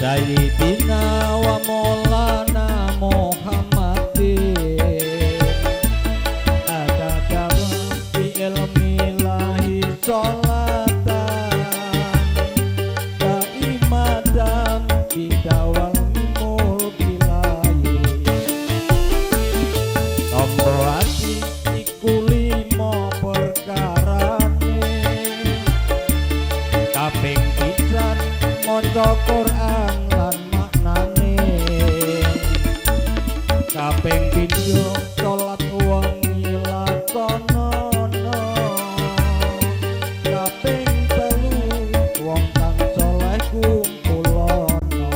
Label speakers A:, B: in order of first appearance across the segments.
A: Sayyidina wa Maulana Muhammadin adada bi ilmillahi sholatan daimatan bidawal mulkilahi. Tombo ati iku lima perkarane, kaping pisan maca Quran lan maknane, kaping pindho salat wengi lakonono, kaping telu wong kang saleh kumpulono.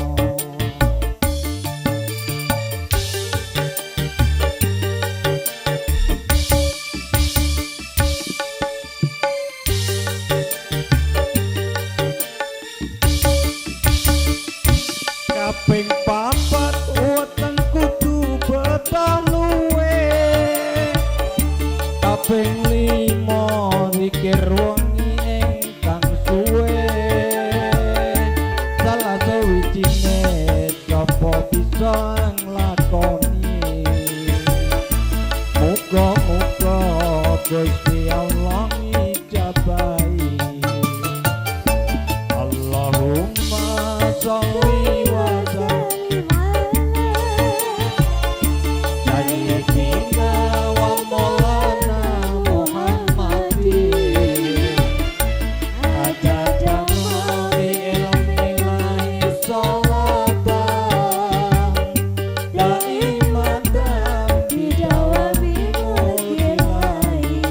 A: Kaping papat weteng kudu betah luwe, kaping lima zikir wengi ingkang suwe, salah sawijine sapa bisa nglakoni, muga-muga Gusti Allah ngijabahi. Allahumma sholli wa sallim Sayyidina wa Maulana Muhammadin adada ma bi ilmillahi sholatan daimatan
B: Bidawami mulkilahi.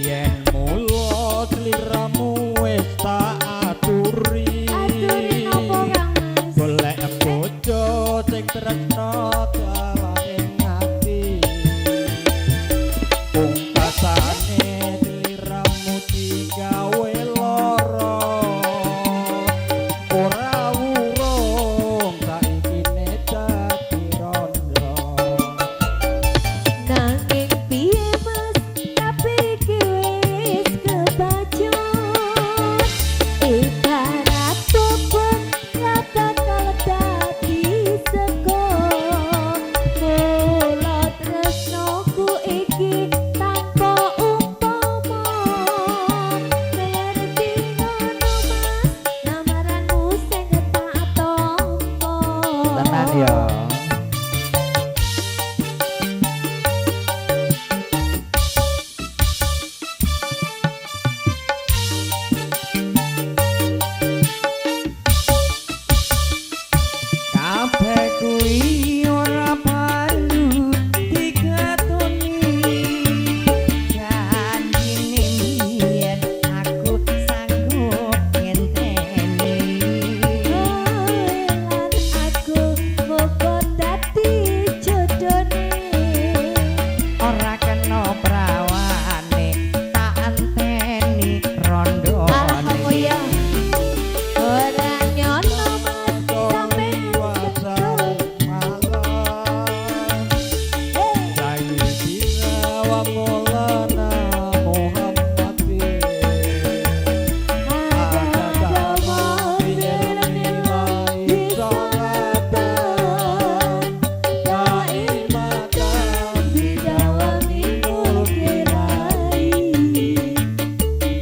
A: Yen mula sliramu wis tak aturi,
B: Aturi napa Kang Mas?
A: Golek bojo sing tresna dalan ing ati, pungkasane sliramu digawe lara, ora wurung saikine dadi rondo.
B: Nanging piye Mas, tapi iki wis kebacut, ibarat bubur ra bakal dadi sego. Mula tresnoku iki tanpa umpama, ngerti ngono Mas, lamaranmu sing tak tampa.
A: Tenan ya.
C: Kabeh kuwi ora perlu dikatoni, janjine mbiyen aku sanggup ngenteni.
B: Lan aku muga dadi jodone.
C: Ora kena prawane tak anteni rondone.
B: Alhamdulillah. Ora nyono Mas, sampeyan betul.
A: Sayyidina wa Maulana Muhammadin
B: Ada ma bi ilmillahi sholatan daimatan bidawami mulkilahi.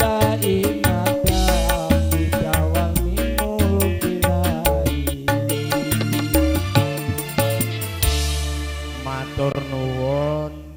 A: Daimatan bidawami mulkilahi. Matur nuwun.